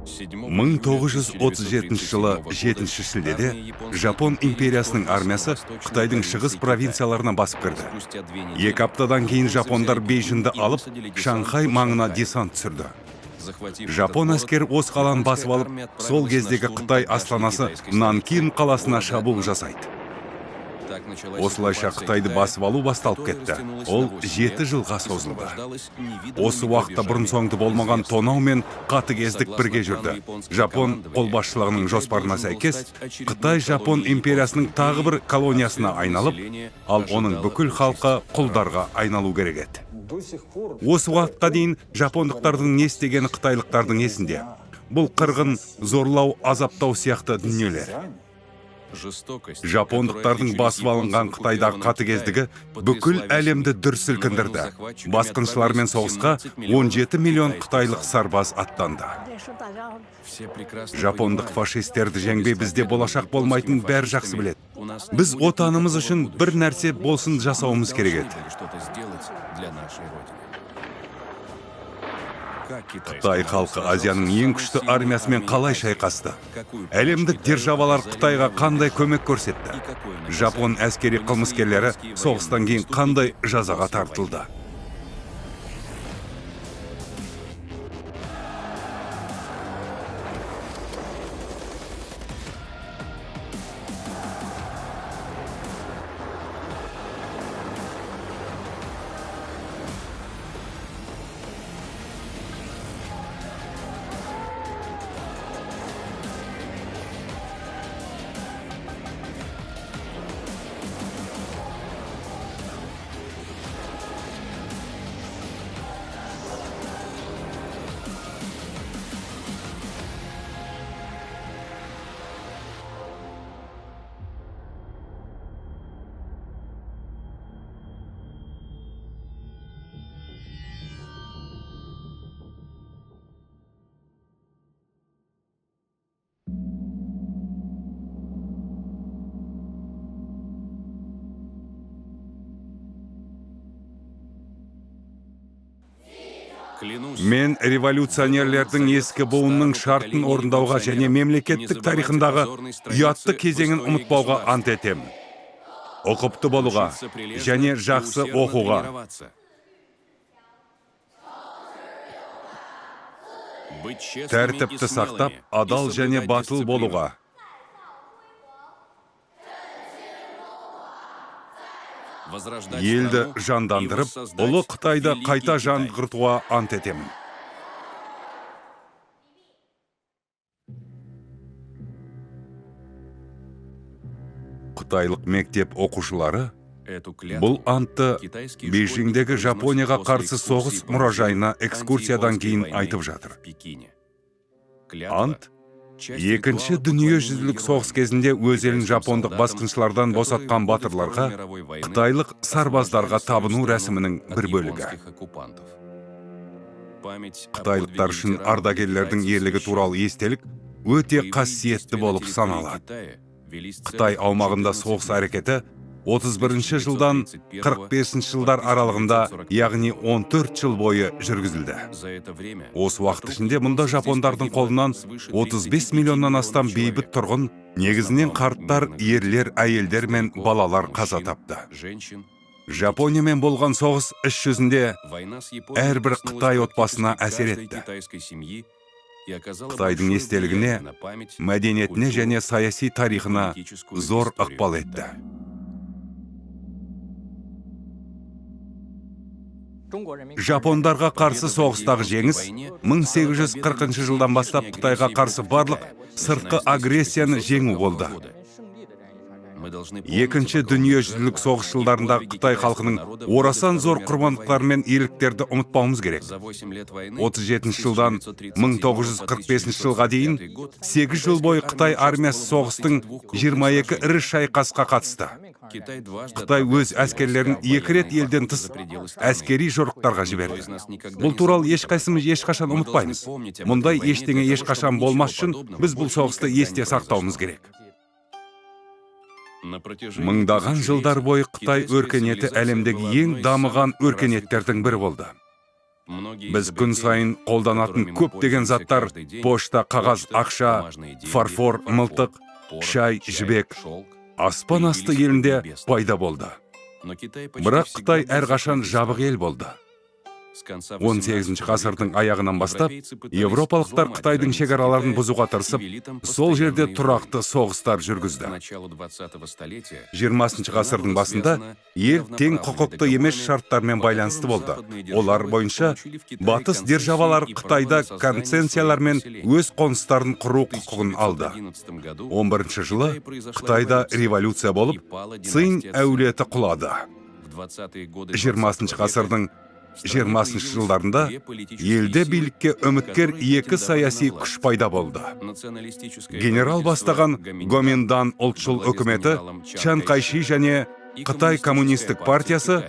1937 жылы 7 шілдеде Жапон империясының армиясы Қытайдың шығыс провинцияларына басып кірді. 2 аптадан кейін жапондар Бейжіңді алып, Шанхай маңына десант түсірді. Жапон әскері осы қаланы басып алып, сол кездегі Қытай астанасы Нанкин қаласына шабуыл жасайды. Осылайша Қытайды басып алу басталып кетті. Ол 7 жылға созылды. Осы уақытта бұрын соңды болмаған тонау мен қатыгездік бірге жүрді. Жапон қолбасшылығының жоспарына сәйкес, Қытай Жапон империясының тағы бір колониясына айналып, ал оның бүкіл халқы құлдарға айналу керек еді. Осы уақытқа дейін жапондықтардың не істегені қытайлықтардың есінде. Бұл қырғын, зорлау, азаптау сияқты дүниелер. Жапондықтардың басып алынған Қытайдағы қатыгездігі бүкіл әлемді дүр сілкіндірді. Басқыншылармен соғысқа 17 миллион қытайлық сарбаз аттанды. Жапондық фашистерді жеңбей, бізде болашақ болмайтынын бәрі жақсы біледі. Біз отанымыз үшін бір нәрсе болсын жасауымыз керек еді. Қытай халқы Азияның ең күшті армиясымен қалай шайқасты? Әлемдік державалар Қытайға қандай көмек көрсетті? Жапон әскери қылмыскерлері соғыстан кейін қандай жазаға тартылды? Мен революционерлердің ескі буынның шартын орындауға және мемлекеттік тарихындағы ұятты кезеңін ұмытпауға ант етемін. Ұқыпты болуға және жақсы оқуға. Тәртіпті сақтап, адал және батыл болуға. Елді жандандырып, ұлы Қытайды қайта жаңғыртуға ант етемін. Қытайлық мектеп оқушылары бұл антты Бейжіңдегі Жапонияға қарсы соғыс мұражайына экскурсиядан кейін айтып жатыр. Ант Екінші дүниежүзілік соғыс кезінде өз елін жапондық басқыншылардан босатқан батырларға, қытайлық сарбаздарға табыну рәсімінің бір бөлігі. Қытайлықтар үшін ардагерлердің ерлігі туралы естелік өте қасиетті болып саналады. Қытай аумағында соғыс әрекеті 31 жылдан 45 жылдар аралығында, яғни 14 жыл бойы жүргізілді. Осы уақыт ішінде мұнда жапондардың қолынан 35 миллионнан астам бейбіт тұрғын, негізінен қарттар, ерлер, әйелдер мен балалар қаза тапты. Жапониямен болған соғыс іс жүзінде әрбір қытай отбасына әсер етті. Қытайдың естелігіне, мәдениетіне және саяси тарихына зор ықпал етті. Жапондарға қарсы соғыстағы жеңіс 1840 жылдан бастап Қытайға қарсы барлық сыртқы агрессияны жеңу болды. Екінші дүниежүзілік соғыс жылдарындағы қытай халқының орасан зор құрбандықтары мен ерліктерді ұмытпауымыз керек. 37 жылдан 1945 жылға дейін 8 жыл бойы Қытай армиясы соғыстың 22 ірі шайқасқа қатысты. Қытай өз әскерлерін екі рет елден тыс әскери жорықтарға жіберді. Бұл туралы ешқайсымыз ешқашан ұмытпаймыз. Мұндай ештеңе ешқашан болмас үшін біз бұл соғысты есте сақтауымыз керек. Мыңдаған жылдар бойы Қытай өркениеті әлемдегі ең дамыған өркениеттердің бірі болды. Біз күн сайын қолданатын көптеген заттар: пошта, қағаз, ақша, фарфор, мылтық, шай, жібек аспан асты елінде пайда болды. Бірақ Қытай әрқашан жабық ел болды. 18 ғасырдың аяғынан бастап еуропалықтар Қытайдың шекараларын бұзуға тырысып, сол жерде тұрақты соғыстар жүргізді. 20 ғасырдың басында ел тең құқықты емес шарттармен байланысты болды. Олар бойынша батыс державалары Қытайда концессиялармен өз қоныстарын құру құқығын алды. 11 жылы Қытайда революция болып, Цинь әулеті құлады. 20 ғасырдың 20 жылдарында елде билікке үміткер екі саяси күш пайда болды. Генерал бастаған Гоминдан ұлтшыл үкіметі Чан Кайши және Қытай коммунистік партиясы,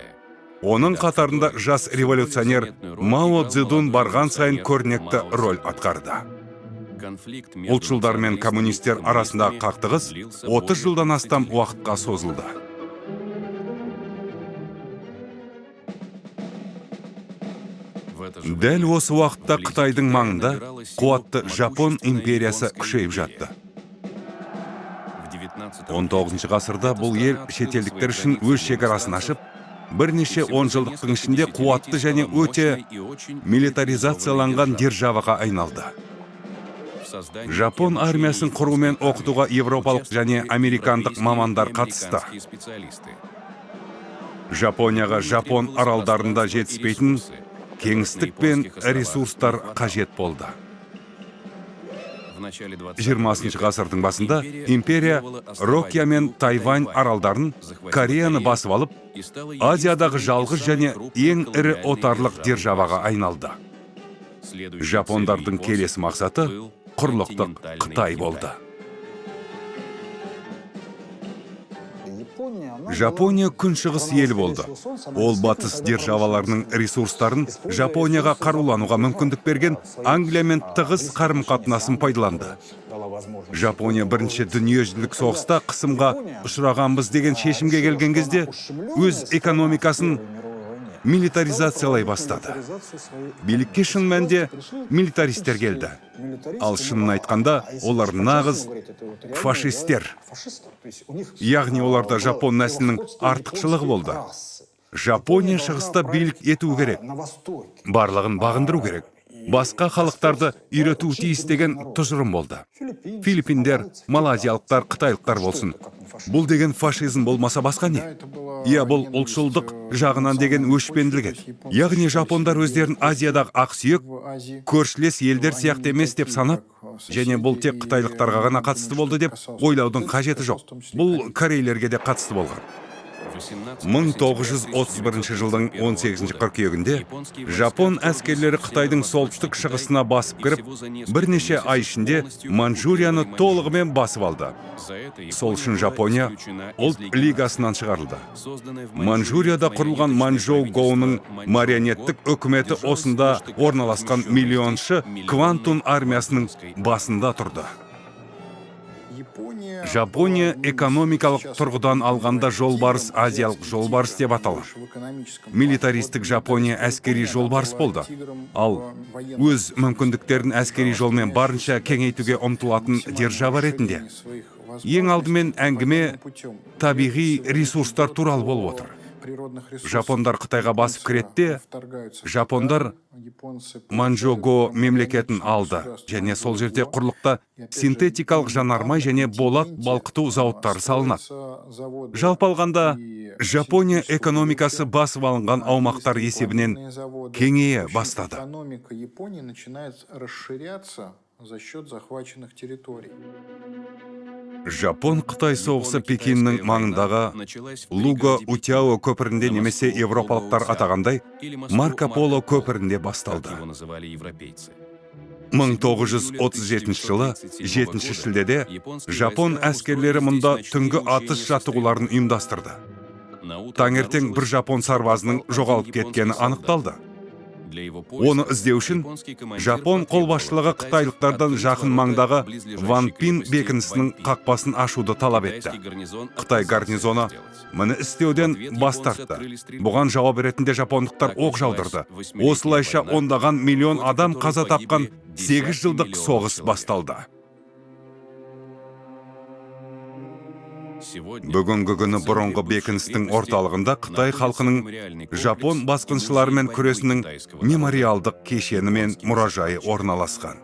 оның қатарында жас революционер Мао Цзэдун барған сайын көрнекті роль атқарды. Ұлтшылдар мен коммунистер арасындағы қақтығыс 30 жылдан астам уақытқа созылды. Дәл осы уақытта Қытайдың маңында қуатты Жапон империясы күшейіп жатты. 19 ғасырда бұл ел шетелдіктер үшін өз шекарасын ашып, бірнеше онжылдықтың ішінде қуатты және өте милитаризацияланған державаға айналды. Жапон армиясын құру мен оқытуға еуропалық және американдық мамандар қатысты. Жапонияға Жапон аралдарында жетіспейтін кеңістік пен ресурстар қажет болды. 20 ғасырдың басында империя Рокия мен Тайвань аралдарын, Кореяны басып алып, Азиядағы жалғыз және ең ірі отарлық державаға айналды. Жапондардың келесі мақсаты құрлықтық Қытай болды. Жапония күншығыс елі болды. Ол батыс державаларының ресурстарын Жапонияға қарулануға мүмкіндік берген Англиямен тығыз қарым-қатынасын пайдаланды. Жапония бірінші дүниежүзілік соғыста қысымға ұшырағанбыз деген шешімге келген кезде өз экономикасын милитаризациялай бастады. Билікке шын мәнде милитаристер келді. Ал шынын айтқанда, олар нағыз фашистер. Яғни оларда жапон нәсілінің артықшылығы болды. Жапония шығыста билік ету керек, барлығын бағындыру керек, басқа халықтарды үйрету тиіс деген тұжырым болды. Филиппиндер, малайзиялықтар, қытайлықтар болсын. Бұл деген фашизм болмаса басқа не? Иә, бұл ұлтшылдық жағынан деген өшпенділік еді. Яғни жапондар өздерін Азиядағы ақсүйек, көршілес елдер сияқты емес деп санап, және бұл тек қытайлықтарға ғана қатысты болды деп ойлаудың қажеті жоқ. Бұл корейлерге де қатысты болған. 1931 жылдың 18 қыркүйегінде жапон әскерлері Қытайдың солтүстік шығысына басып кіріп, бірнеше ай ішінде Манчжурияны толығымен басып алды. Сол үшін Жапония ұлт лигасынан шығарылды. Манчжурияда құрылған Манчжоу Гоуның марионеттік үкіметі осында орналасқан миллионшы Квантун армиясының басында тұрды. Жапония экономикалық тұрғыдан алғанда жолбарыс, азиялық жолбарыс деп аталады. Милитаристік Жапония әскери жолбарыс болды. Ал өз мүмкіндіктерін әскери жолмен барынша кеңейтуге ұмтылатын держава ретінде. Ең алдымен әңгіме табиғи ресурстар туралы болып отыр. Жапондар Қытайға басып кіретте, жапондар Манчжоу-Го мемлекетін алды және сол жерде құрлықта синтетикалық жанармай және болат балқыту зауыттары салынады. Жалпы алғанда, Жапония экономикасы басып алынған аумақтар есебінен кеңейе бастады. Экономика Японии начинает расширяться за счет захваченных территорий. Жапон-Қытай соғысы Пекиннің маңындағы Луго Утяо көпірінде немесе еуропалықтар атағандай Марко Поло көпірінде басталды. 1937 жылы 7 шілдеде жапон әскерлері мұнда түнгі атыс жаттығуларын ұйымдастырды. Таңертең бір жапон сарбазының жоғалып кеткені анықталды. Оны іздеу үшін жапон қолбасшылығы қытайлықтардан жақын маңдағы Ванпин бекінісінің қақпасын ашуды талап етті. Қытай гарнизоны мұны істеуден бас тартты. Бұған жауап ретінде жапондықтар оқ жаудырды. Осылайша ондаған миллион адам қаза тапқан 8 жылдық соғыс басталды. Бүгінгі күні бұрынғы бекіністің орталығында Қытай халқының жапон басқыншыларымен күресінің мемориалдық кешені мен мұражайы орналасқан.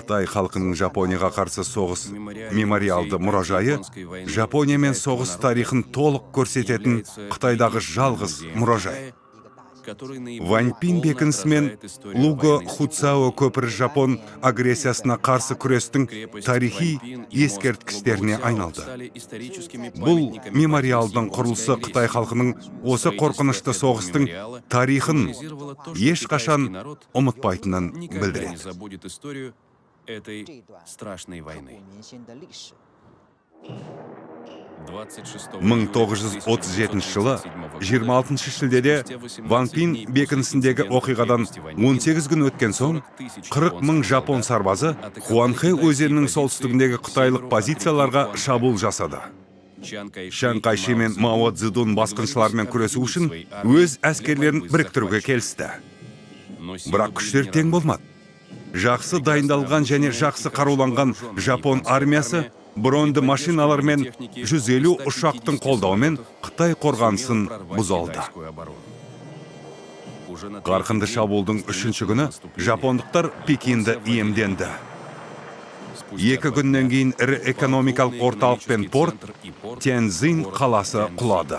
Қытай халқының Жапонияға қарсы соғыс мемориалды мұражайы Жапониямен соғыс тарихын толық көрсететін Қытайдағы жалғыз мұражай. Ваньпин бекінісі мен Луго Хуцао көпірі жапон агрессиясына қарсы күрестің тарихи ескерткіштеріне айналды. Бұл мемориалдың құрылысы Қытай халқының осы қорқынышты соғыстың тарихын ешқашан ұмытпайтынын білдіреді. 1937 жылы 26 шілдеде Ванпин бекінісіндегі оқиғадан 18 күн өткен соң 40 мың жапон сарбазы Хуанхэ өзенінің солтүстігіндегі қытайлық позицияларға шабуыл жасады. Чан Кайши мен Мао Цзэдун басқыншылармен күресу үшін өз әскерлерін біріктіруге келісті. Бірақ күштер тең болмады. Жақсы дайындалған және жақсы қаруланған жапон армиясы броньды машиналар мен 150 ұшақтың қолдауымен Қытай қорғанысын бұза алды. Қарқынды шабуылдың үшінші күні жапондықтар Пекинді иемденді. Екі күннен кейін ірі экономикалық орталық пен порт Тяньцзинь қаласы құлады.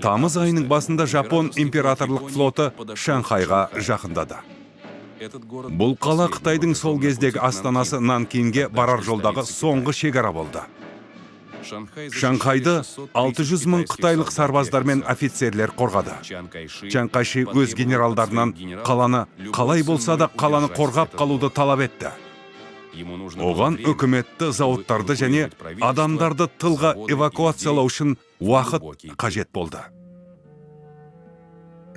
Тамыз айының басында жапон императорлық флоты Шанхайға жақындады. Бұл қала Қытайдың сол кездегі астанасы Нанкинге барар жолдағы соңғы шекара болды. Шанхайды 600 мың қытайлық сарбаздар мен офицерлер қорғады. Чан Кайши өз генералдарынан қаланы қалай болса да қаланы қорғап қалуды талап етті. Оған үкіметті, зауыттарды және адамдарды тылға эвакуациялау үшін уақыт қажет болды.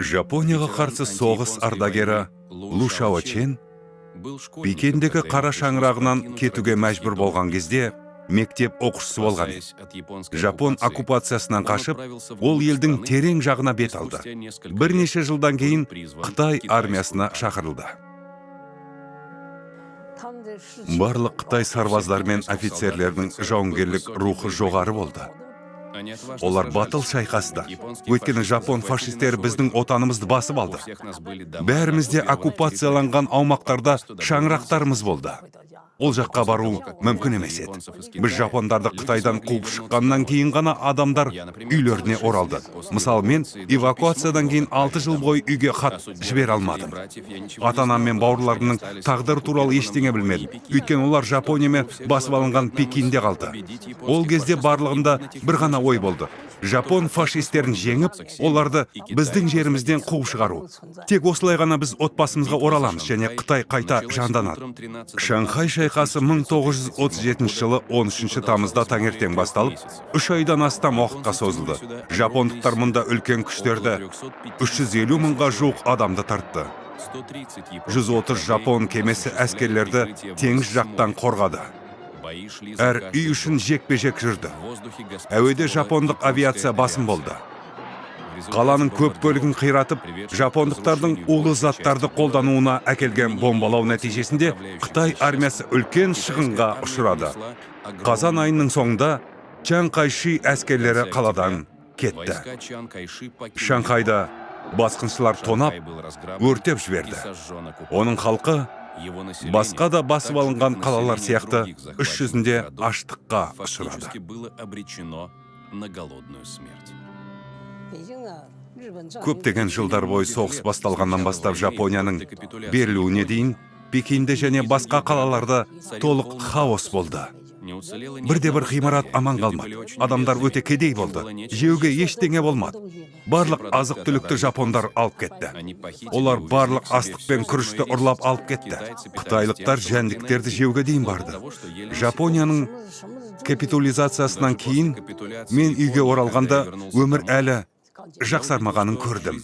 Жапонияға қарсы соғыс ардагері Лу Шаочен Пекиндегі қара шаңырағынан кетуге мәжбүр болған кезде мектеп оқушысы болған еді. Жапон оккупациясынан қашып, ол елдің терең жағына бет алды. Бірнеше жылдан кейін Қытай армиясына шақырылды. Барлық Қытай сарбаздары мен офицерлерінің жауынгерлік рухы жоғары болды. Олар батыл шайқасты. Өйткені жапон фашистері біздің отанымызды басып алды. Бәрімізде оккупацияланған аумақтарда шаңырақтарымыз болды. Ол жаққа бару мүмкін емес еді. Біз жапондарды Қытайдан қуып шыққаннан кейін ғана адамдар үйлеріне оралды. Мысалы, мен эвакуациядан кейін 6 жыл бойы үйге хат жібере алмадым. Ата-анам мен бауырларымның тағдыры туралы ештеңе білмедім. Өйткені олар Жапониямен басып алынған Пекинде қалды. Ол кезде барлығында бір ғана ой болды. Жапон фашистерін жеңіп, оларды біздің жерімізден қуып шығару. Тек осылай ғана біз отбасымызға ораламыз және Қытай қайта жанданады. Шанхай шайқасы 1937 жылы 13 тамызда таңертең басталып, 3 айдан астам уақытқа созылды. Жапондықтар мұнда үлкен күштерді 350 мыңға жуық адамды тартты. 130 жапон кемесі әскерлерді теңіз жақтан қорғады. Әр үй үшін жекпе-жек жүрді. Әуеде жапондық авиация басым болды. Қаланың көп бөлігін қиратып, жапондықтардың улы заттарды қолдануына әкелген бомбалау нәтижесінде Қытай армиясы үлкен шығынға ұшырады. Қазан айының соңында Чан Кайши әскерлері қаладан кетті. Шанхайда басқыншылар тонап, өртеп жіберді. Оның халқы басқа да басып алынған қалалар сияқты үш жүзінде аштыққа ұшырады. Көптеген жылдар бойы соғыс басталғаннан бастап Жапонияның берілуіне дейін Пекинде және басқа қалаларда толық хаос болды. Бірде-бір ғимарат аман қалмады. Адамдар өте кедей болды. Жеуге ештеңе болмады. Барлық азық-түлікті жапондар алып кетті. Олар барлық астық пен күрішті ұрлап алып кетті. Қытайлықтар жәндіктерді жеуге дейін барды. Жапонияның капитулизациясынан кейін мен үйге оралғанда өмір әлі Жақсармағанын көрдім.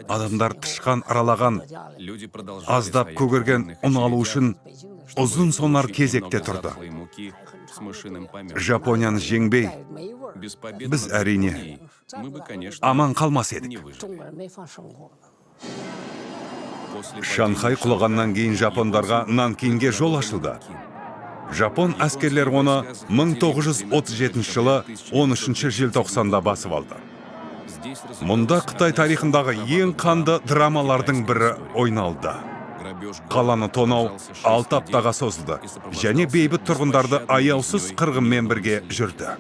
Адамдар тышқан аралаған, аздап көгерген ұн алу үшін ұзын сонар кезекте тұрды. Жапонияны жеңбей, біз, әрине, аман қалмас едік. Шанхай құлағаннан кейін жапондарға Нанкинге жол ашылды. Жапон әскерлері оны 1937 жылы 13 желтоқсанда басып алды. Мұнда Қытай тарихындағы ең қанды драмалардың бірі ойналды. Қаланы тонау 6 аптаға созылды және бейбіт тұрғындарды аяусыз қырғынмен бірге жүрді.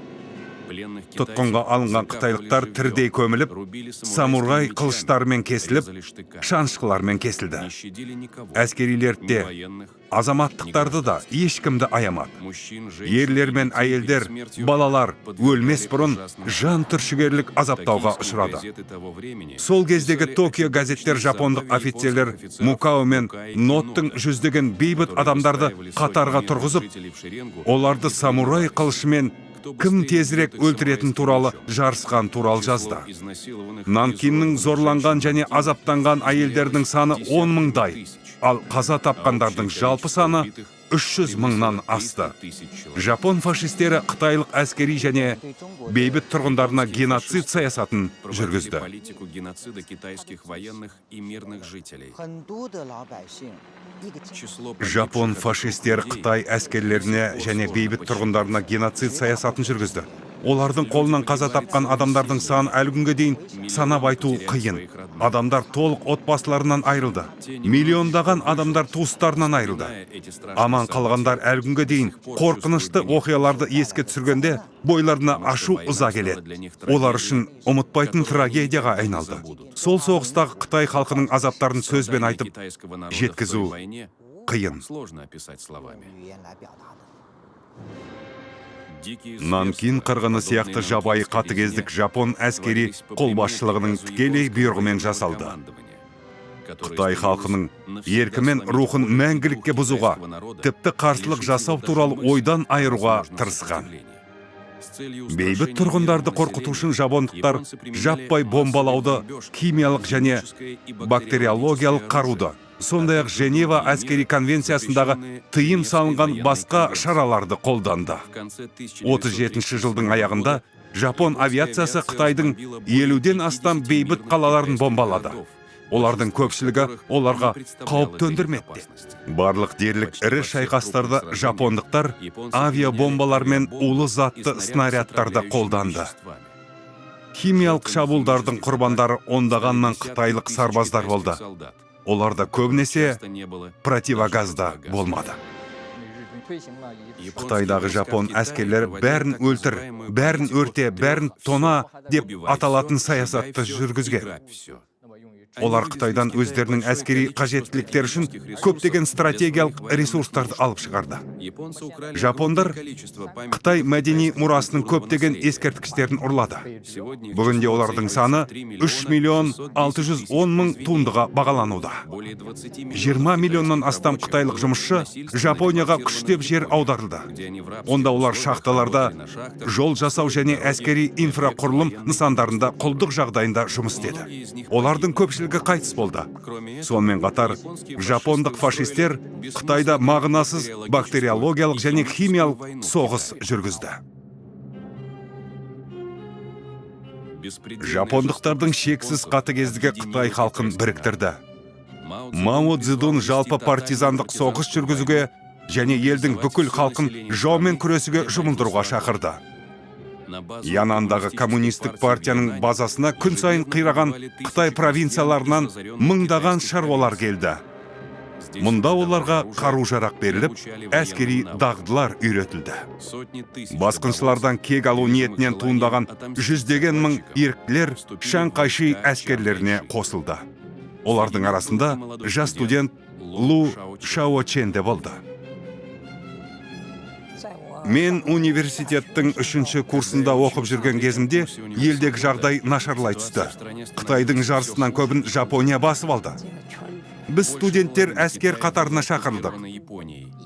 Тұтқынға алынған қытайлықтар тірідей көміліп, самурай қылыштарымен кесіліп, шанышқылармен кесілді. Әскерилерді де, азаматтықтарды да ешкімді аямады. Ерлер мен әйелдер, балалар өлмес бұрын жан түршігерлік азаптауға ұшырады. Сол кездегі Токио газеттер жапондық офицерлер Мукао мен Ноттың жүздеген бейбіт адамдарды қатарға тұрғызып, оларды самурай қылышымен кім тезірек өлтіретін туралы жарысқан туралы жазды. Нанкиннің зорланған және азаптанған әйелдердің саны 10 мыңдай, ал қаза тапқандардың жалпы саны 300 мыңнан асты. Жапон фашистері қытайлық әскери және бейбіт тұрғындарына геноцид саясатын жүргізді. Политику геноцида китайских военных и мирных жителей. 很多的老百姓一个 Число Жапон фашистері Қытай әскерлеріне және бейбіт тұрғындарына геноцид саясатын жүргізді. Олардың қолынан қаза тапқан адамдардың саны әлі күнге дейін санап айту қиын. Адамдар толық отбасыларынан айырылды. Миллиондаған адамдар туыстарынан айырылды. Аман қалғандар әлі күнге дейін қорқынышты оқиғаларды еске түсіргенде бойларына ашу ыза келеді. Олар үшін ұмытпайтын трагедияға айналды. Сол соғыстағы Қытай халқының азаптарын сөзбен айтып жеткізу қиын. Сложно описать словами. 语言来表达的。 Нанкин қырғыны сияқты жабайы қатыгездік жапон әскери қолбасшылығының тікелей бұйрығымен жасалды. Қытай халқының еркі мен рухын мәңгілікке бұзуға, тіпті қарсылық жасау туралы ойдан айыруға тырысқан. Бейбіт тұрғындарды қорқыту үшін жапондықтар жаппай бомбалауды, химиялық және бактериологиялық қаруды, сондай-ақ Женева әскери конвенциясындағы тыйым салынған басқа шараларды қолданды. 37 жылдың аяғында жапон авиациясы Қытайдың 50-ден астам бейбіт қалаларын бомбалады. Олардың көпшілігі оларға қауіп төндірмеді. Барлық дерлік ірі шайқастарда жапондықтар авиабомбалар мен улы затты снарядтарды қолданды. Химиялық шабуылдардың құрбандары ондаған мың қытайлық сарбаздар болды. Оларда көбінесе противогазда болмады. Қытайдағы жапон әскерлері «бәрін өлтір, бәрін өрте, бәрін тона» деп аталатын саясатты жүргізген. Олар Қытайдан өздерінің әскери қажеттіліктері үшін көптеген стратегиялық ресурстарды алып шығарды. Жапондар Қытай мәдени мұрасының көптеген ескерткіштерін ұрлады. Бүгінде олардың саны 3 миллион 610 мың туындыға бағалануда. 20 миллионнан астам қытайлық жұмысшы Жапонияға күштеп жер аударылды. Онда олар шахталарда, жол жасау және әскери инфрақұрылым нысандарында құлдық жағдайында жұмыс істеді. Олардың көпшілігі қайтыс болды. Сонымен қатар, жапондық фашистер Қытайда мағынасыз бактериологиялық және химиялық соғыс жүргізді. Жапондықтардың шексіз қатыгездігі Қытай халқын біріктірді. Мао Цзэдун жалпы партизандық соғыс жүргізуге және елдің бүкіл халқын жаумен күресуге жұмылдыруға шақырды. Янандағы коммунистік партияның базасына күн сайын қираған Қытай провинцияларынан мыңдаған шаруалар келді. Мұнда оларға қару-жарақ беріліп, әскери дағдылар үйретілді. Басқыншылардан кек алу ниетінен туындаған жүздеген мың еріктілер Чан Кайши әскерлеріне қосылды. Олардың арасында жас студент Лу Шаочен де болды. Мен университеттің үшінші курсында оқып жүрген кезімде елдегі жағдай нашарлай түсті. Қытайдың жартысынан көбін Жапония басып алды. Біз, студенттер, әскер қатарына шақырылдық.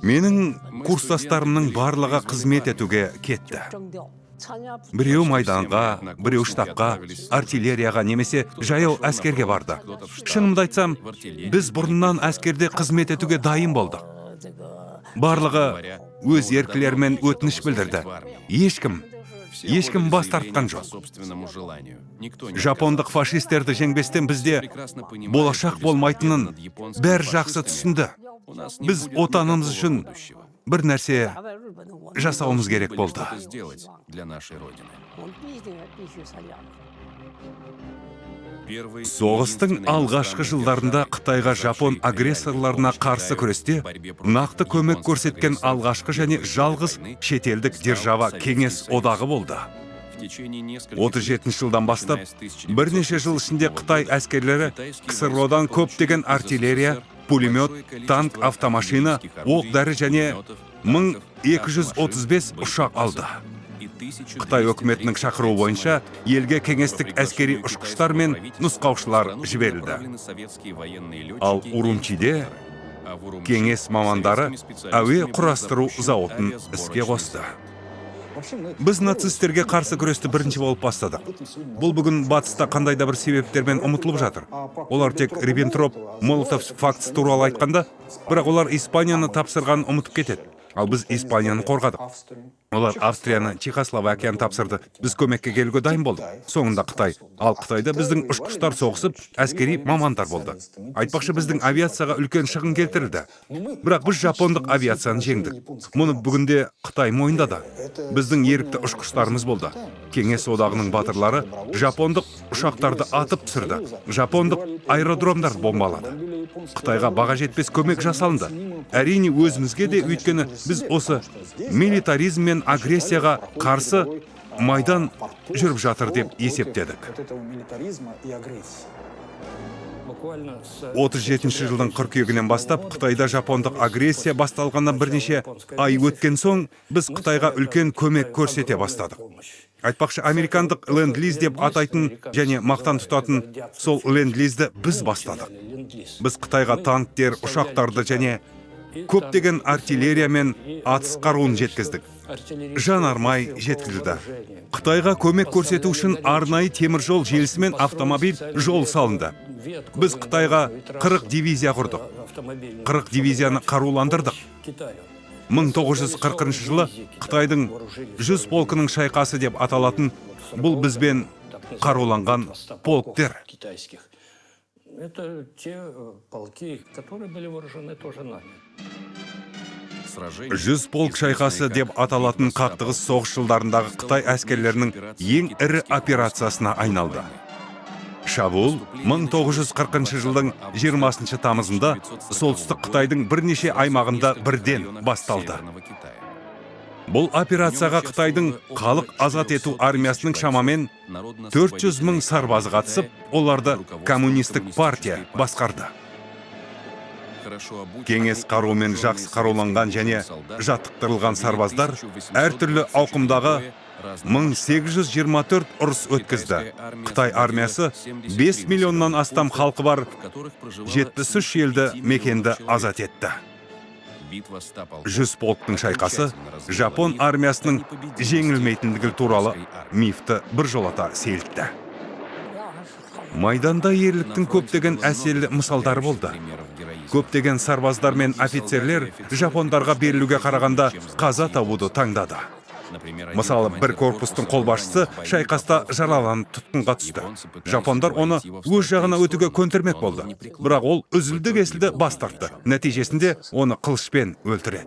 Менің курстастарымның барлығы қызмет етуге кетті. 征调。Біреу майданға, біреу штабқа, артиллерияға немесе жаяу әскерге барды. Шынымды айтсам, біз бұрыннан әскерде қызмет етуге дайын болдық. Барлығы өз еркілерімен өтініш білдірді. Ешкім бас тартқан жоқ. Жапондық фашистерді жеңбестен бізде болашақ болмайтынын бәрі жақсы түсінді. Біз отанымыз үшін бір нәрсе жасауымыз керек болды. 我们必定必须参加。 Соғыстың алғашқы жылдарында Қытайға жапон агрессорларына қарсы күресте нақты көмек көрсеткен алғашқы және жалғыз шетелдік держава Кеңес Одағы болды. 37 жылдан бастап бірнеше жыл ішінде Қытай әскерлері КСРО-дан көптеген артиллерия, пулемет, танк, автомашина, оқ дәрі және 1235 ұшақ алды. Қытай өкіметінің шақыруы бойынша елге кеңестік әскери ұшқыштар мен нұсқаушылар жіберілді. Ал Урумчиде кеңес мамандары әуе құрастыру зауытын іске қосты. Біз нацистерге қарсы күресті бірінші болып бастадық. Бұл бүгін батыста қандай да бір себептермен ұмытылып жатыр. Олар тек Риббентроп Молотов фактісі туралы айтқанда, бірақ олар Испанияны тапсырғанын ұмытып кетеді. Ал біз Испанияны қорғадық. Олар Австрияны, Чехословакияны тапсырды. Біз көмекке келуге дайын болдық. Соңында Қытай. Ал Қытайда біздің ұшқыштар соғысып, әскери мамандар болды. Айтпақшы, біздің авиацияға үлкен шығын келтірілді. Бірақ біз жапондық авиацияны жеңдік. Мұны бүгінде Қытай мойындады. Біздің ерікті ұшқыштарымыз болды. Кеңес Одағының батырлары жапондық ұшақтарды атып түсірді. Жапондық аэродромдарды бомбалады. Қытайға баға жетпес көмек жасалынды. Әрине, өзімізге де, өйткені біз осы милитаризм мен агрессияға қарсы майдан жүріп жатыр деп есептедік. 37 жылдың қыркүйегінен бастап, Қытайда жапондық агрессия басталғаннан бірнеше ай өткен соң, біз Қытайға үлкен көмек көрсете бастадық. Айтпақшы, американдық ленд-лиз деп атайтын және мақтан тұтатын сол ленд-лизді біз бастадық. Біз Қытайға танктер, ұшақтарды және көптеген артиллерия мен атыс қаруын жеткіздік. Жанармай жеткізілді. Қытайға көмек көрсету үшін арнайы теміржол желісі мен автомобиль жол салынды. Біз Қытайға 40 дивизия құрдық. 40 дивизияны қаруландырдық. 1940 жылы Қытайдың 100 полкының шайқасы деп аталатын бұл бізбен қаруланған полктер. Это те полки, которые были вооружены тоже нами. 100 полк шайқасы деп аталатын қақтығыс соғыс жылдарындағы Қытай әскерлерінің ең ірі операциясына айналды. Шабуыл 1940 жылдың 20 тамызында солтүстік Қытайдың бірнеше аймағында бірден басталды. Бұл операцияға Қытайдың халық азат ету армиясының шамамен 400 мың сарбазы қатысып, оларды коммунистік партия басқарды. Кеңес қаруымен жақсы қаруланған және жаттықтырылған сарбаздар әртүрлі ауқымдағы 1824 ұрыс өткізді. Қытай армиясы 5 миллионнан астам халқы бар 73 елді мекенді азат етті. 100 полктың шайқасы жапон армиясының жеңілмейтіндігі туралы мифті біржолата сейілтті. Майданда ерліктің көптеген әсерлі мысалдары болды. Көптеген сарбаздар мен офицерлер жапондарға берілуге қарағанда қаза табуды таңдады. Мысалы, бір корпустың қолбасшысы шайқаста жараланып, тұтқынға түсті. Жапондар оны өз жағына өтуге көндірмек болды, бірақ ол үзілді кесілді бас тартты. Нәтижесінде оны қылышпен өлтіреді.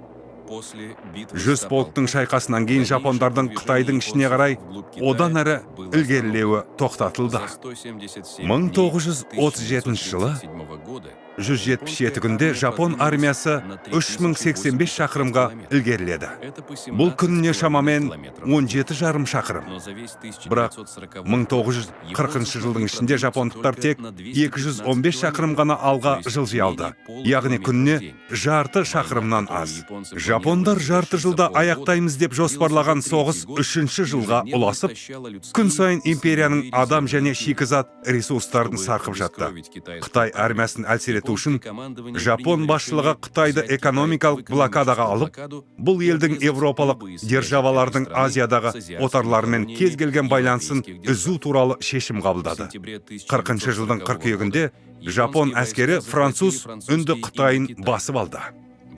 100 полктың шайқасынан кейін жапондардың Қытайдың ішіне қарай одан әрі ілгерілеуі тоқтатылды. 1937 жылы 177 күнде жапон армиясы 3085 шақырымға ілгеріледі. Бұл күніне шамамен 17,5 шақырым. Бірақ 1940 жылдың ішінде жапондықтар тек 215 шақырым ғана алға жылжи алды, яғни күніне жарты шақырымнан аз. Жапондар жарты жылда аяқтаймыз деп жоспарлаған соғыс үшінші жылға ұласып, күн сайын империяның адам және шикізат ресурстарын сарқып жатты. Қытай армиясын әлсірету азайту үшін жапон басшылығы Қытайды экономикалық блокадаға алып, бұл елдің европалық державалардың Азиядағы отарларымен кез келген байланысын үзу туралы шешім қабылдады. 40 жылдың қыркүйегінде жапон әскері француз Үнді Қытайын басып алды.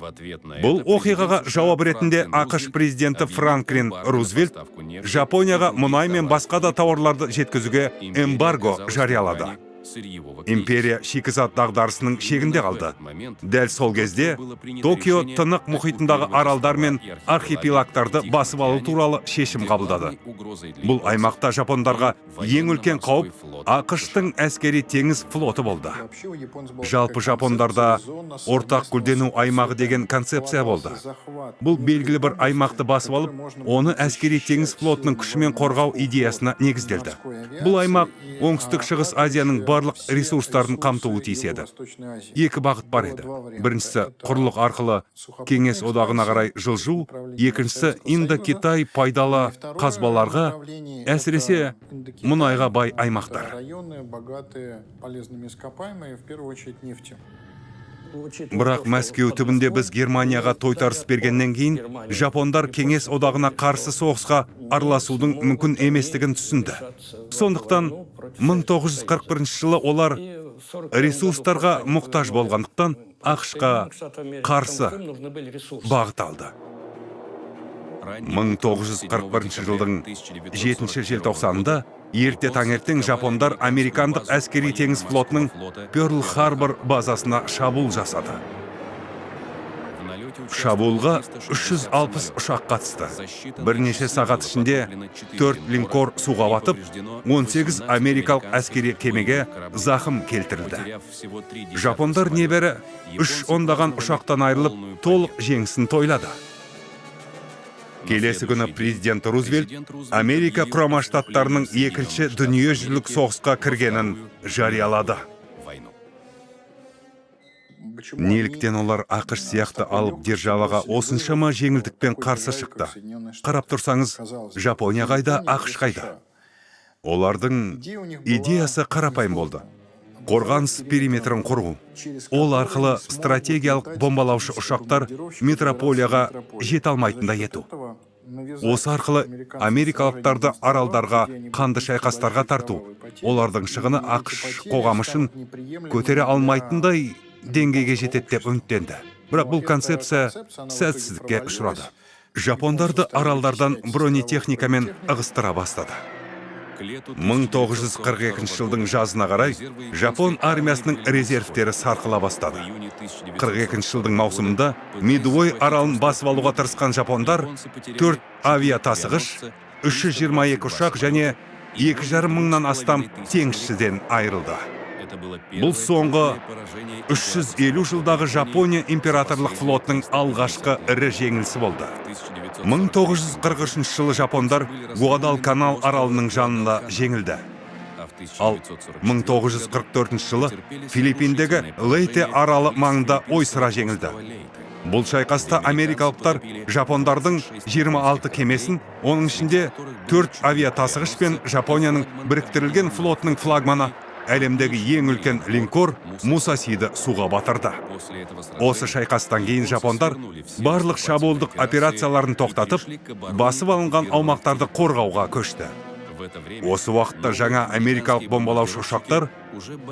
Бұл оқиғаға жауап ретінде АҚШ президенті Франклин Рузвельт Жапонияға мұнай мен басқа да тауарларды жеткізуге эмбарго жариялады. Империя шикізат дағдарысының шегінде қалды. Дәл сол кезде Токио Тынық мұхитындағы аралдар мен архипелагтарды басып алу туралы шешім қабылдады. Бұл аймақта жапондарға ең үлкен қауіп АҚШ-тың әскери теңіз флоты болды. Жалпы, жапондарда ортақ гүлдену аймағы деген концепция болды. Бұл белгілі бір аймақты басып алып, оны әскери теңіз флотының күшімен қорғау идеясына негізделді. Бұл аймақ Оңтүстік Шығыс Азияның барлық ресурстарын қамтуы тиіс еді. Екі бағыт бар еді: біріншісі — құрлық арқылы Кеңес Одағына қарай жылжу, екіншісі — Индо-Китай пайдалы қазбаларға, әсіресе мұнайға бай аймақтар. Районы, богатые полезными ископаемыми, в первую очередь нефтью. Бірақ Мәскеу түбінде біз Германияға тойтарыс бергеннен кейін жапондар Кеңес Одағына қарсы соғысқа араласудың мүмкін еместігін түсінді. Сондықтан 1941 жылы олар ресурстарға мұқтаж болғандықтан, АҚШ-қа қарсы бағыт алды. 1941 жылдың 7 желтоқсанында ерте таңертең жапондар американдық әскери теңіз флотының Перл Харбор базасына шабуыл жасады. Шабуылға 360 ұшақ қатысты. Бірнеше сағат ішінде төрт линкор суға батып, 18 америкалық әскери кемеге зақым келтірілді. Жапондар небәрі үш ондаған ұшақтан айырылып, толық жеңісін тойлады. Келесі күні президент Рузвельт Америка Құрама Штаттарының екінші дүниежүзілік соғысқа кіргенін жариялады. Неліктен олар АҚШ сияқты алып державаға осыншама жеңілдікпен қарсы шықты? Қарап тұрсаңыз, Жапония қайда, АҚШ қайда? Олардың идеясы қарапайым болды: қорғаныс периметрін құру. Ол арқылы стратегиялық бомбалаушы ұшақтар метрополияға жете алмайтындай ету. Осы арқылы америкалықтарды аралдарға қанды шайқастарға тарту, олардың шығыны АҚШ қоғамы үшін көтере алмайтындай деңгейге жетеді деп үміттенді. Бірақ бұл концепция сәтсіздікке ұшырады. Жапондарды аралдардан бронетехникамен ығыстыра бастады. 1942 жылдың жазына қарай жапон армиясының резервтері сарқыла бастады. 42 жылдың маусымында Мидуэй аралын басып алуға тырысқан жапондар төрт авиатасығыш, 322 ұшақ және 2,5 мыңнан астам теңізшіден айырылды. Бұл соңғы 350 жылдағы Жапония императорлық флотының алғашқы ірі жеңілісі болды. 1943 жылы жапондар Гуадалканал аралының жанында жеңілді. Ал 1944 жылы Филиппиндегі Лейте аралы маңында ойсыра жеңілді. Бұл шайқаста америкалықтар жапондардың 26 кемесін, оның ішінде 4 авиатасығыш пен Жапонияның біріктірілген флотының флагманы, әлемдегі ең үлкен линкор Мусасиді суға батырды. Осы шайқастан кейін жапондар барлық шабуылдық операцияларын тоқтатып, басып алынған аумақтарды қорғауға көшті. Осы уақытта жаңа америкалық бомбалаушы ұшақтар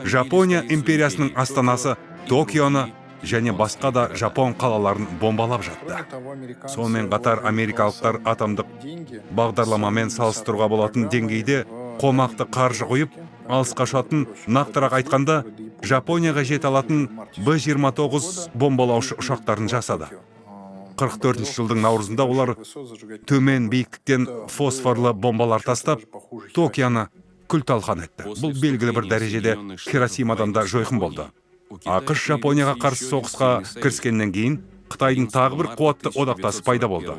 Жапония империясының астанасы Токионы және басқа да жапон қалаларын бомбалап жатты. Сонымен қатар америкалықтар атомдық бағдарламамен салыстыруға болатын деңгейде қомақты қаржы құйып, алысқа ұшатын, нақтырақ айтқанда, Жапонияға жете алатын Б-29 бомбалаушы ұшақтарын жасады. 44 жылдың наурызында олар төмен биіктіктен фосфорлы бомбалар тастап, Токионы күл талқан етті. Бұл белгілі бір дәрежеде Хиросимадан да жойқын болды. АҚШ Жапонияға қарсы соғысқа кіріскеннен кейін Қытайдың тағы бір қуатты одақтасы пайда болды.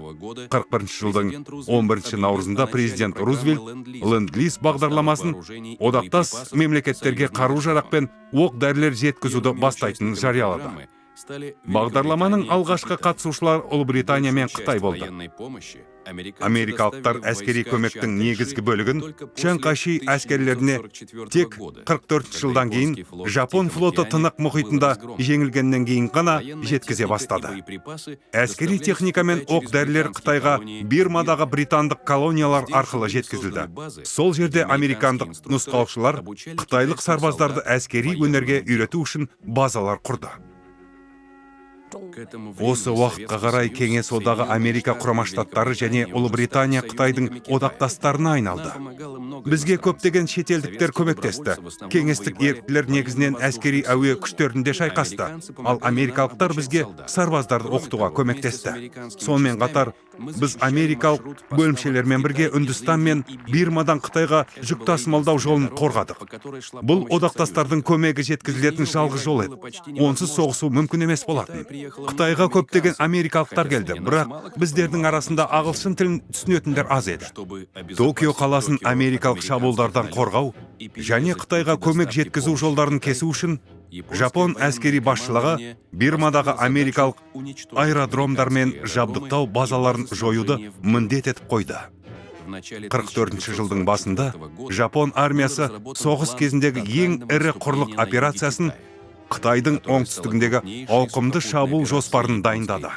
41 жылдың 11 наурызында президент Рузвельт ленд-лиз бағдарламасын, одақтас мемлекеттерге қару жарақ пен оқ дәрілер жеткізуді бастайтынын жариялады. Бағдарламаның алғашқы қатысушылар Ұлыбритания мен Қытай болды. Америкалықтар әскери көмектің негізгі бөлігін Чан Кайши әскерлеріне тек 44 жылдан кейін, жапон флоты Тынық мұхитында жеңілгеннен кейін ғана жеткізе бастады. Әскери техника мен оқ дәрілер Қытайға Бирмадағы британдық колониялар арқылы жеткізілді. Сол жерде американдық нұсқаушылар қытайлық сарбаздарды әскери өнерге үйрету үшін базалар құрды. Осы уақытқа қарай Кеңес Одағы, Америка Құрама Штаттары және Ұлыбритания Қытайдың одақтастарына айналды. Бізге көптеген шетелдіктер көмектесті. Кеңестік еріктілер негізінен әскери әуе күштерінде шайқасты, ал америкалықтар бізге сарбаздарды оқытуға көмектесті. Сонымен қатар біз америкалық бөлімшелермен бірге Үндістан мен Бирмадан Қытайға жүк тасымалдау жолын қорғадық. Бұл одақтастардың көмегі жеткізілетін жалғыз жол еді, онсыз соғысу мүмкін емес болатын. Қытайға көптеген америкалықтар келді, бірақ біздердің арасында ағылшын тілін түсінетіндер аз еді. Токио қаласын америкалық шабуылдардан қорғау және Қытайға көмек жеткізу жолдарын кесу үшін жапон әскери басшылығы Бирмадағы америкалық аэродромдар мен жабдықтау базаларын жоюды міндет етіп қойды. 44 жылдың басында жапон армиясы соғыс кезіндегі ең ірі құрлық операциясын, Қытайдың оңтүстігіндегі ауқымды шабуыл жоспарын дайындады.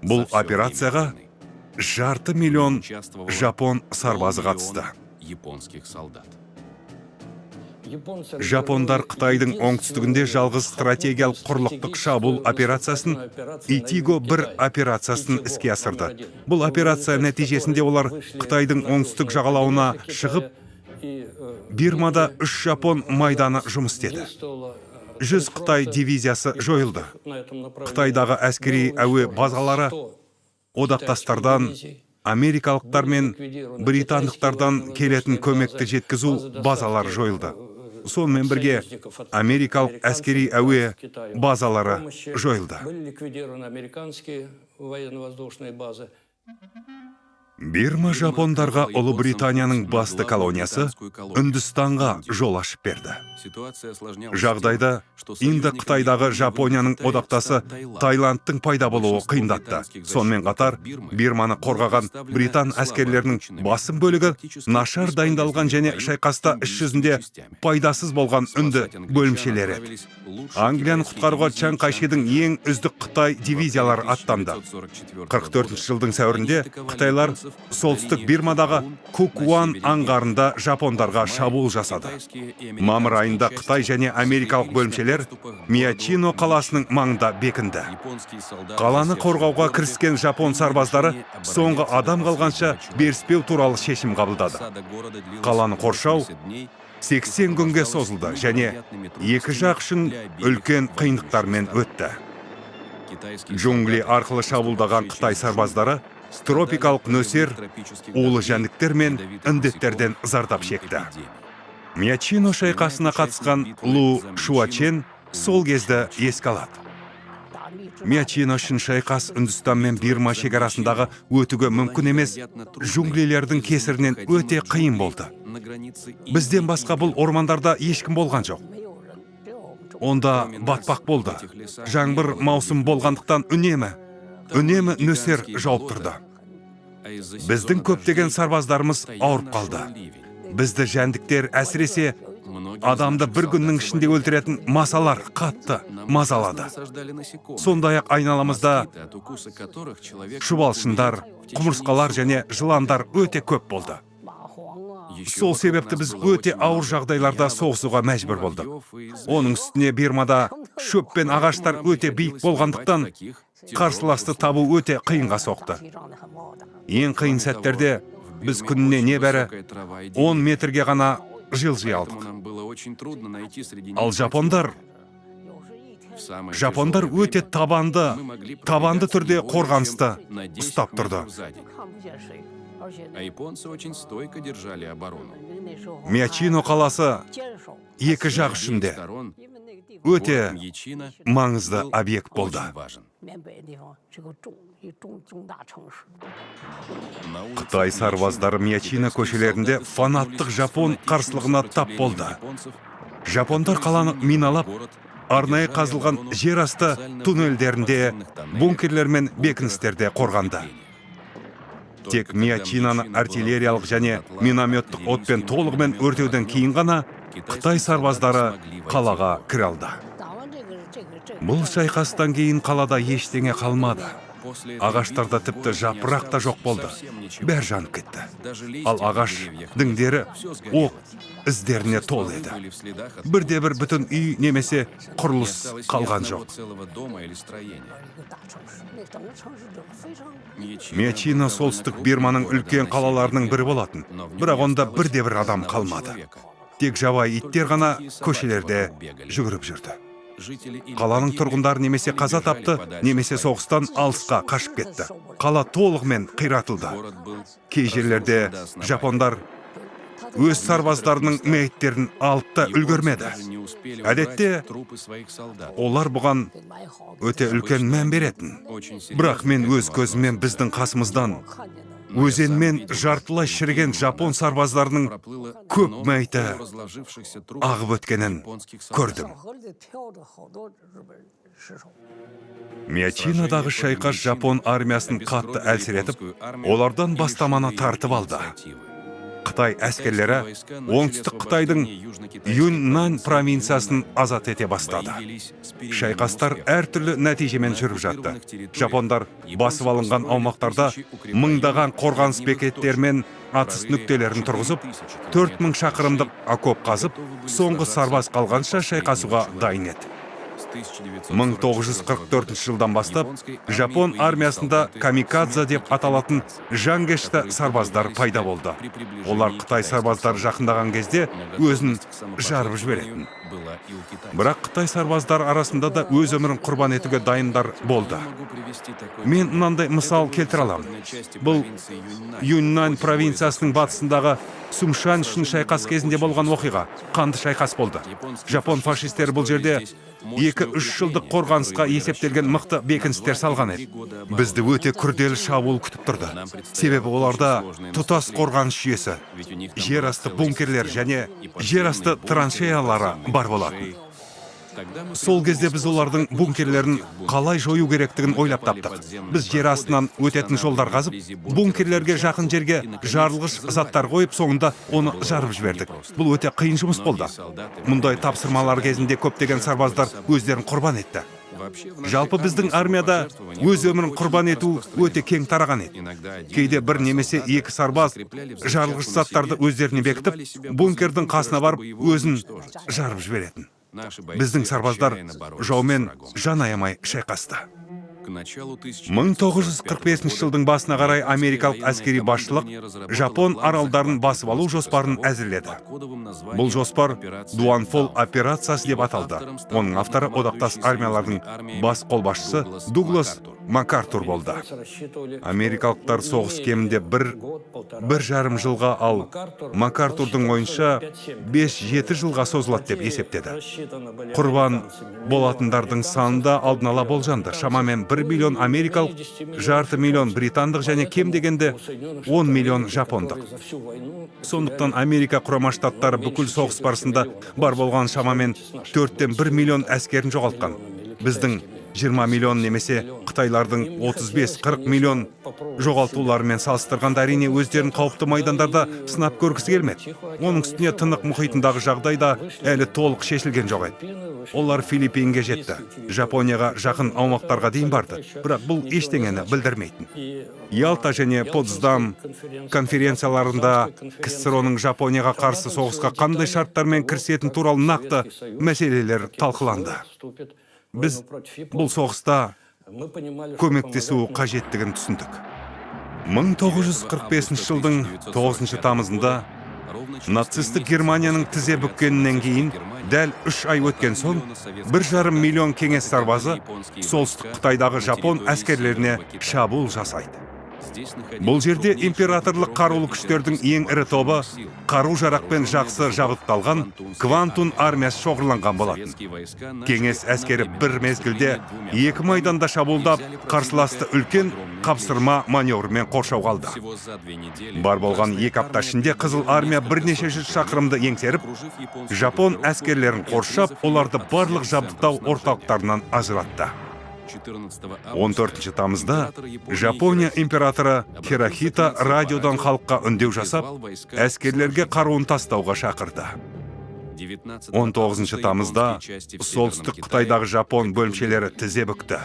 Бұл операцияға 500 000 жапон сарбазы қатысты. Японских солдат. Жапондар Қытайдың оңтүстігінде жалғыз стратегиялық құрлықтық шабуыл операциясын, Итиго 1 операциясын іске асырды. Бұл операция нәтижесінде олар Қытайдың оңтүстік жағалауына шығып, Бирмада үш жапон майданы жұмыс істеді. 100 қытай дивизиясы жойылды. Қытайдағы әскери әуе базалары одақтастардан, америкалықтар мен британдықтардан келетін көмекті жеткізу базалары жойылды. Сонымен бірге америкалық әскери әуе базалары жойылды. Были ликвидированы американские военно-воздушные базы. Бирма жапондарға Ұлыбританияның басты колониясы Үндістанға жол ашып берді. Жағдайды Индо-Қытайдағы Жапонияның одақтасы Таиландтың пайда болуы қиындатты. Сонымен қатар Бирманы қорғаған британ әскерлерінің басым бөлігі нашар дайындалған және шайқаста іс жүзінде пайдасыз болған үнді бөлімшелері еді. Англияны құтқаруға Чан Кайшидің ең үздік қытай дивизиялары аттанды. 44 жылдың сәуірінде қытайлар солтүстік Бирмадағы Кукуан аңғарында жапондарға шабуыл жасады. Мамыр айында қытай және америкалық бөлімшелер Миячино қаласының маңында бекінді. Қаланы қорғауға кіріскен жапон сарбаздары соңғы адам қалғанша беріспеу туралы шешім қабылдады. Қаланы қоршау 80 күнге созылды және екі жақ үшін үлкен қиындықтармен өтті. Джунгли арқылы шабуылдаған қытай сарбаздары тропикалық нөсер, улы жәндіктер мен індеттерден зардап шекті. Миячино шайқасына қатысқан Лу Шуачен сол кезді еске алады: «Миячино үшін шайқас Үндістан мен Бирма шекарасындағы өтуге мүмкін емес джунглилердің кесірінен өте қиын болды. Бізден басқа бұл ормандарда ешкім болған жоқ. Онда батпақ болды. Жаңбыр маусым болғандықтан үнемі, үнемі нөсер жауып тұрды. Біздің көптеген сарбаздарымыз ауырып қалды. Бізді жәндіктер, әсіресе адамды бір күннің ішінде өлтіретін масалар қатты мазалады. Сондай ақ айналамызда шұбалшындар, құмырсқалар және жыландар өте көп болды. Сол себепті біз өте ауыр жағдайларда соғысуға мәжбүр болдық. Оның үстіне Бирмада шөп пен ағаштар өте биік болғандықтан, қарсыласты табу өте қиынға соқты. Ең қиын сәттерде біз күніне небәрі 10 метрге ғана жылжи алдық. Ал жапондар өте табанды түрде қорғанысты ұстап тұрды». А японцы очень стойко держали оборону. Миячино қаласы екі жақ үшін де өте маңызды объект болды. Болды. Қытай сарбаздары Миячино көшелерінде фанаттық жапон қарсылығына тап болды. Жапондар қаланы миналап, арнайы қазылған жер асты туннельдерінде, бункерлер мен бекіністерде қорғанды. Тек Мячинаны артиллериялық және минометтік отпен толығымен өртеуден кейін ғана қытай сарбаздары қалаға кіре алды. Бұл шайқастан кейін қалада ештеңе қалмады. Ағаштарда тіпті жапырақ та жоқ болды. Бәрі жанып кетті. Ал ағаш діңдері оқ іздеріне толы еді. Бірде бір бүтін үй немесе құрылыс қалған жоқ. Мячина солтүстік Бирманың үлкен қалаларының бірі болатын. Бірақ онда бірде бір адам қалмады. Тек жабайы иттер ғана көшелерде жүгіріп жүрді. Қаланың тұрғындары немесе қаза тапты, немесе соғыстан алысқа қашып кетті. Қала толығымен қиратылды. Кей жерлерде жапондар өз сарбаздарының мәйіттерін алып та үлгермеді. Әдетте олар бұған өте үлкен мән беретін. Бірақ мен өз көзіммен біздің қасымыздан өзенмен жартылай шіріген жапон сарбаздарының көп мәйіті ағып өткенін көрдім. Мячинадағы шайқас жапон армиясын қатты әлсіретіп, олардан бастаманы тартып алды. Қытай әскерлері оңтүстік Қытайдың Юньнань провинциясын азат ете бастады. Шайқастар әртүрлі нәтижемен жүріп жатты. Жапондар басып алынған аумақтарда мыңдаған қорғаныс бекеттері мен атыс нүктелерін тұрғызып, 4000 шақырымдық окоп қазып, соңғы сарбаз қалғанша шайқасуға дайын еді. 1944 жылдан бастап жапон армиясында камикадзе деп аталатын жанкешті сарбаздар пайда болды. Олар қытай сарбаздары жақындаған кезде өзін жарып жіберетін. Бірақ қытай сарбаздары арасында да өз өмірін құрбан етуге дайындар болды. Мен мынандай мысал келтіре аламын. Бұл Юньнань провинциясының батысындағы Сумшан үшін шайқас кезінде болған оқиға. Қанды шайқас болды. Жапон фашистері бұл жерде 2-3 жылдық қорғанысқа есептелген мықты бекіністер салған еді. Бізді өте күрделі шабуыл күтіп тұрды. Себебі оларда тұтас қорғаныс жүйесі, жер асты бункерлер және жер асты траншеялары бар болатын. Сол кезде біз олардың бункерлерін қалай жою керектігін ойлап таптық. Біз жер астынан өтетін жолдар қазып, бункерлерге жақын жерге жарылғыш заттар қойып, соңында оны жарып жібердік. Бұл өте қиын жұмыс болды. Мұндай тапсырмалар кезінде көптеген сарбаздар өздерін құрбан етті. Жалпы біздің армияда өз өмірін құрбан ету өте кең тараған еді. Кейде бір немесе екі сарбаз жарылғыш заттарды өздеріне бекітіп, бункердің қасына барып өзін жарып жіберетін. Біздің сарбаздар жаумен жан аямай шайқасты. 1945 жылдың басына қарай америкалық әскери басшылық Жапон аралдарын басып алу жоспарын әзірледі. Бұл жоспар Дуанфол операциясы деп аталды. Оның авторы одақтас армиялардың бас қолбасшысы Дуглас МакАртур болды. Америкалықтар соғыс кемінде 1,5 жылға, ал МакАртурдың ойынша 5-7 жылға созылады деп есептеді. Құрбан болатындардың саны да алдын ала болжанды. Шамамен 1 миллион америкалық, 0,5 миллион британдық және кем дегенде 10 миллион жапондық. Сондықтан Америка Құрама Штаттары бүкіл соғыс барысында бар болған шамамен 4,1 миллион әскерін жоғалтқан. Біздің 20 миллион немесе қытайлардың 35-40 миллион жоғалтуларымен салыстырғанда әрине өздерін қауіпті майдандарда сынап көргісі келмеді. Оның үстіне Тынық мұхитындағы жағдай да әлі толық шешілген жоқ еді. Олар Филиппинге жетті, Жапонияға жақын аумақтарға дейін барды, бірақ бұл ештеңені білдірмейтін. Ялта және Потсдам конференцияларында КСРО-ның Жапонияға қарсы соғысқа қандай шарттармен кірісетін туралы нақты мәселелер талқыланды. Біз бұл соғыста көмектесу қажеттігін түсіндік. 1945 жылдың 9 тамызында нацистік Германияның тізе бүккенінен кейін дәл 3 ай өткен соң 1,5 миллион кеңес сарбазы солтүстік Қытайдағы жапон әскерлеріне шабуыл жасайды. Бұл жерде императорлық қарулы күштердің ең ірі тобы, қару жарақпен жақсы жабдықталған Квантун армиясы шоғырланған болатын. Кеңес әскері бір мезгілде екі майданда шабуылдап, қарсыласты үлкен қапсырма маневрмен қоршауға алды. Бар болған 2 апта ішінде Қызыл армия бірнеше жүз шақырымды еңсеріп, жапон әскерлерін қоршап, оларды барлық жабдықтау орталықтарынан ажыратты. 14 тамызда Жапония императоры Хирохито радиодан халыққа үндеу жасап, әскерлерге қаруын тастауға шақырды. 19 тамызда солтүстік Қытайдағы жапон бөлімшелері тізе бүкті.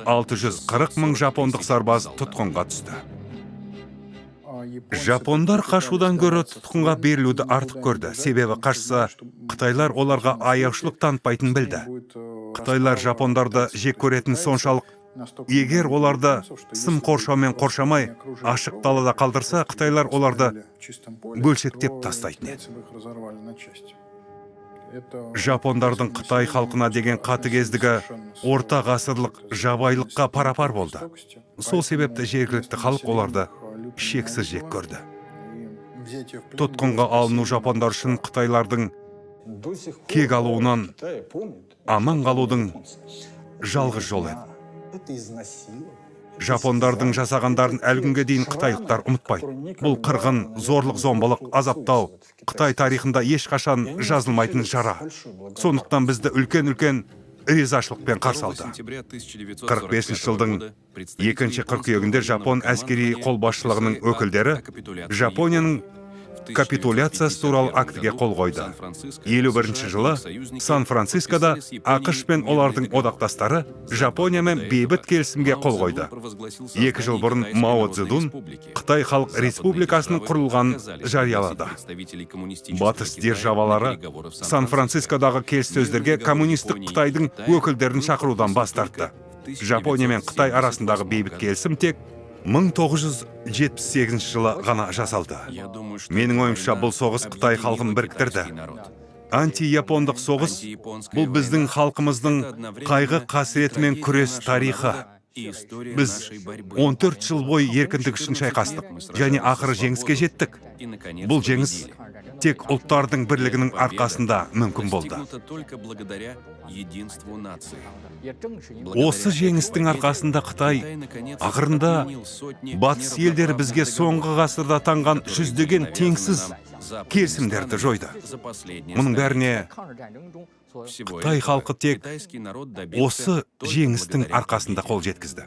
640 мың жапондық сарбаз тұтқынға түсті. Жапондар қашудан гөрі тұтқынға берілуді артық көрді, себебі қашса, қытайлар оларға аяушылық танытпайтынын білді. Қытайлар жапондарды жек көретін соншалық, егер оларды сым қоршаумен қоршамай, ашық далада қалдырса, қытайлар оларды бөлшектеп тастайтын еді. Жапондардың қытай халқына деген қатыгездігі орта ғасырлық жабайылыққа парапар болды. Сол себепті жергілікті халық оларды шексіз жек көрді. Тұтқынға алыну жапондар үшін қытайлардың кек алуынан аман қалудың жалғыз жолы еді. Жапондардың жасағандарын әлі күнге дейін қытайлықтар ұмытпайды. Бұл қырғын, зорлық зомбылық, азаптау қытай тарихында ешқашан жазылмайтын жара. Сондықтан бізді үлкен үлкен ризашылықпен қарсы алды. 45 жылдың 2 қыркүйегінде жапон әскери қолбасшылығының өкілдері Жапонияның капитуляциясы туралы актіге қол қойды. 51 жылы Сан-Францискода АҚШ пен олардың одақтастары Жапониямен бейбіт келісімге қол қойды. 2 жыл бұрын Мао Цзэдун Қытай Халық Республикасының құрылғанын жариялады. Батыс державалары Сан-Францискодағы келіссөздерге коммунистік Қытайдың өкілдерін шақырудан бас тартты. Жапония мен Қытай арасындағы бейбіт келісім тек 1978 жылы ғана жасалды. Менің ойымша, бұл соғыс қытай халқын біріктірді. Антияпондық соғыс — бұл біздің халқымыздың қайғы қасіретімен күрес тарихы. Біз 14 жыл бойы еркіндік үшін шайқастық және ақыры жеңіске жеттік. Бұл жеңіс тек ұлттардың бірлігінің арқасында мүмкін болды. Осы жеңістің арқасында Қытай ақырында батыс елдері бізге соңғы ғасырда таңған жүздеген теңсіз келісімдерді жойды. Мұның бәріне қытай халқы тек осы жеңістің арқасында қол жеткізді.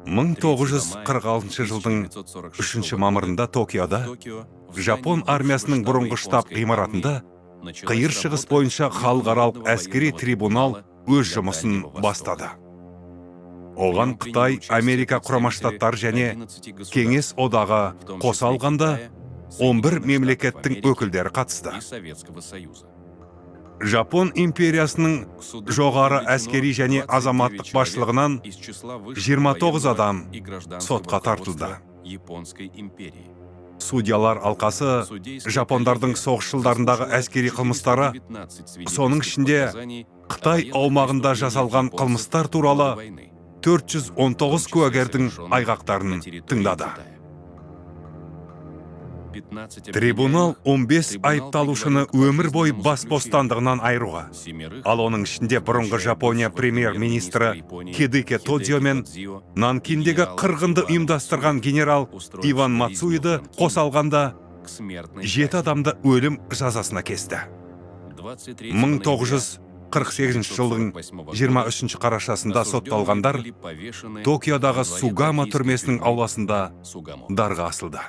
1946 жылдың 3 мамырында Токиода, жапон армиясының бұрынғы штаб ғимаратында, Қиыр Шығыс бойынша халықаралық әскери трибунал өз жұмысын бастады. Оған Қытай, Америка Құрама Штаттары және Кеңес Одағы қоса алғанда 11 мемлекеттің өкілдері қатысты. Жапон империясының жоғары әскери және азаматтық басшылығынан 29 адам сотқа тартылды. Судьялар алқасы жапондардың соғыс жылдарындағы әскери қылмыстары, соның ішінде Қытай аумағында жасалған қылмыстар туралы 419 куәгердің айғақтарын тыңдады. Трибунал 15 айыпталушыны өмір бойы бас бостандығынан айыруға, ал оның ішінде бұрынғы Жапония премьер-министрі Хидэки Тодзио мен Нанкиндегі қырғынды ұйымдастырған генерал Иван Мацуиді қоса алғанда жеті адамды өлім жазасына кесті. 1948 жылдың 23 қарашасында сотталғандар Токиодағы Сугамо түрмесінің ауласында дарға асылды.